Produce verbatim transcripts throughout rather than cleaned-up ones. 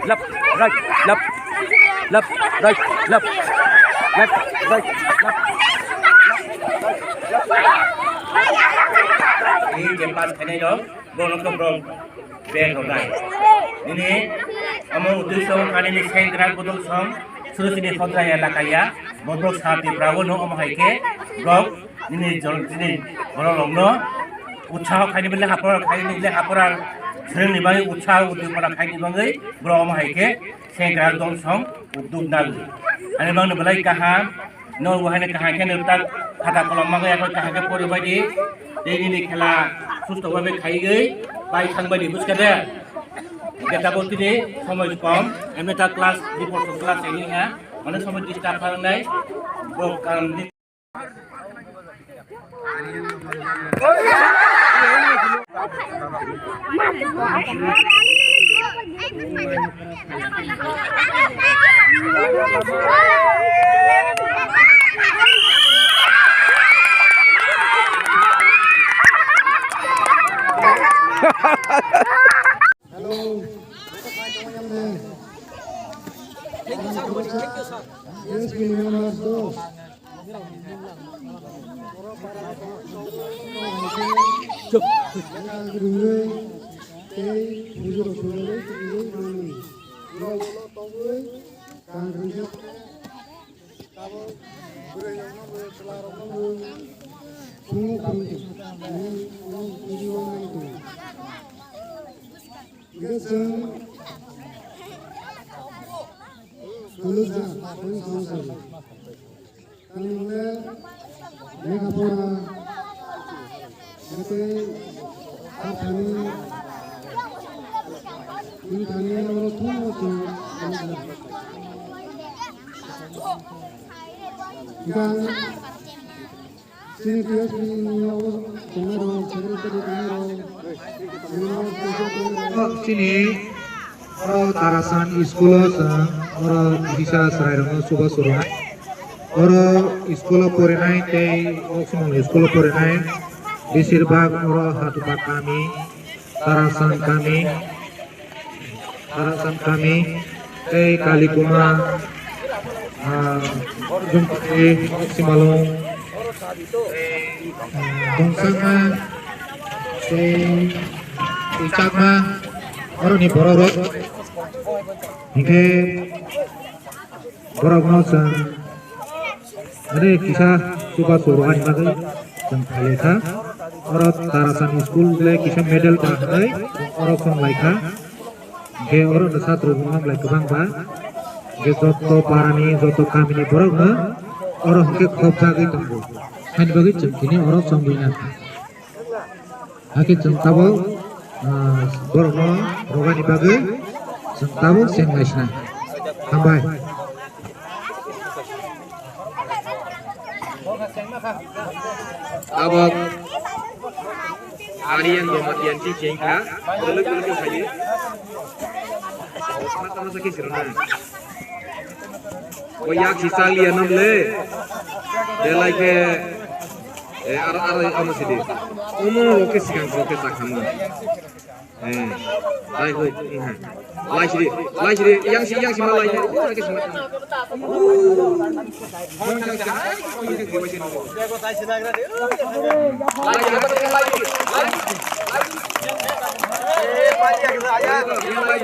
Left, right, left, left, right, left, left, right, left. Ini je pass khainai rok, borok no borok bag rok nai. Ini amo utui song kani ni sengkrak bodol song, suru sini hodra ya lakaya, borok sa Tripura o no omo hai khe, borok Nini jol-, nini borok rokno utsaho khaini bile hapor khaini bile hapor ar srengni bagwi utsaho utwi pora khaini bagwi borok omo hai khe sengkrak dol song utduk nagwi. Ani bagwi belai kaham, no bo haino kaham khe nwk tak khata kolom bagwi ako kaham khe poribai di. Tei nini khela susto bhabe khaiwi bai thangbai di, buskha de? Hwnkhe tabuk tini somoi kom, emne ta class, before class ini ha, mane somoi disturb khangnai, bo karon di. Hello. Yes, we remember those. Hwnkhe chwng, chwng lekha pora, tei arthani, tini thani oro thung chwng. Bang Chini T S P ni obo tongnai rok, secretary tongnai rok, chini oro Tarasan school o chwng oro kisa chwrai rokno chubachu rwnai. Oro school o porinai tei Oksumung school o porinai besir bhag oro Hatupa kami, Tarasan kami. Tarasan kami, tei Kalikuma, ah, Jungkuri, Simalung, ah, Dongsangma, tei Chakma, oroni borok rok. Hingke borokno chwng, ani kisa chubachu rwani bagwi chwng phailai kha. Oro Tarasan school le kisa medal ta hwnwi oro chwng lai kha. Hingke oro no satro rok wng lai kwbang ba. Hingke joto parani, joto kamini borokno oro hingke khopjagwi tongo. Haini bagwi chwng tini oro chongwi nang kha. Hakhe chwng tabuk, ah, borokno rwbani bagwi chwng tabuk cheng lai sinai. Hambai. Tabuk Aryan Jamatia ni cheng kha. Belok belok khe phaio. Mata mata khe sirna. O yak si chaliya nam le. Belai khe, eh, aro, aro, amo sidi. Omo rok khe sikang rok khe chakhamu. Eh, dai ho, eh. Lai sidi, lai sidi, yang si, yang si ma lai sidi. Oh, lai khe sima. Lai sidi, lai sidi, lai sidi. Lai sidi.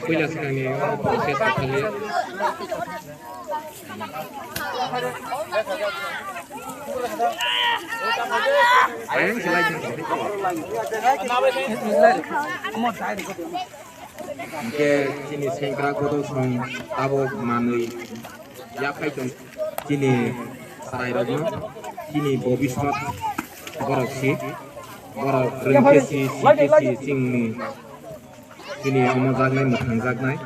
Puila swkangni process kwthangwi. Hwnkhe chini sengkrak bodol song tabok manwi yaphai tong chini chwrairokno, chini bobiswt borok si, borok rwngkhe si, sikhe si chini, chini omo jaknai, mwthang jaknai.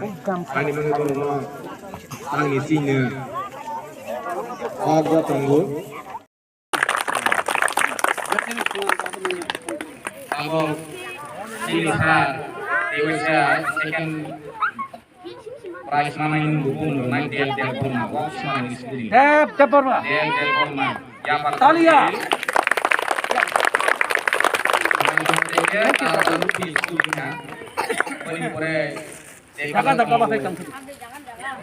Ani bagwi borokno tangni chini kok bo tongo. Abo chini sir, tei waisa second prize manai nung buphung rwnai Del Del Borma, Waksman School ni. Del Del Borma. Del Del Borma. Yapar Talia. Thank you, sir. Boni pore Dhaka dhaka ba khai tang.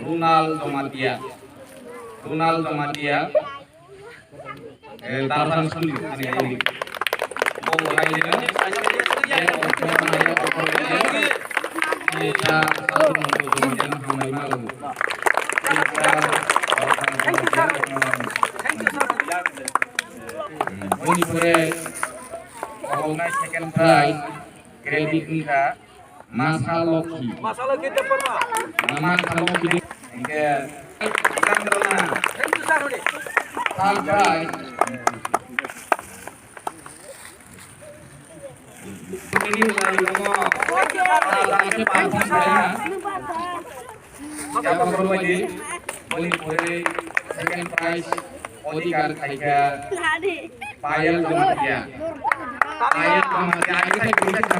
Ronald Jamatia. Ronald Jamatia. Eh, Tarzan School. Ani, ani. Bo lai ni. Eh, okor na ya, okor na ya. Ni ta, satu mutu jom jom hamai malu. Thank you, sir. Boni pore, oh, second prize, credit wngkha. Masa Lokhi. Masa Lokhi Debbarma. Masa Lokhi Deb-, hingke Chandrona. Third prize. Ini mulai dong. Ada ke party saya. Jawab berwajib. Boni pore second prize. Odhikar khaikha Payal Jamatia. Payal Jamatia, ani khai gurikha.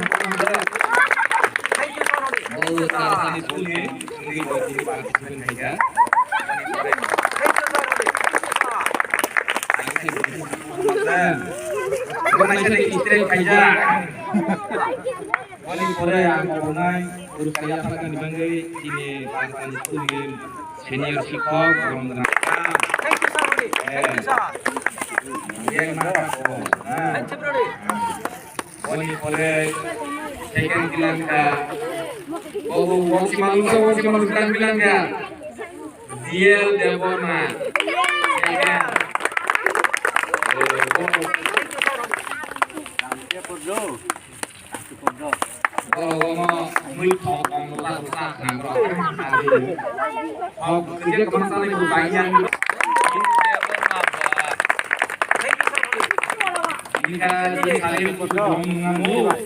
Bo Tarzan ni school ni, ni bo ni participant khaikha. Bo naisai ni istrel khaikha. Boni pore ang kobonai, Puruskar yaphakani bagwi chini Tarzan ni school ni senior sikhok, borom gwnang. Thank you, sir. Eh. Thank you, sir. Yang mana ko? Ah. Thank you, brother. Boni pore second bilangka. Oh, oh, oh, si malung sa, oh, si malung sa bilangka. D L Debbarma. Second. Eh, oh. Thank you, sir. Borok omo mui thok kong rwlak rwlak nang rok. Thok kwchwk kwbangma salai bo bai yang. Ini ka ini salai bo kwchwk kwbangma nang.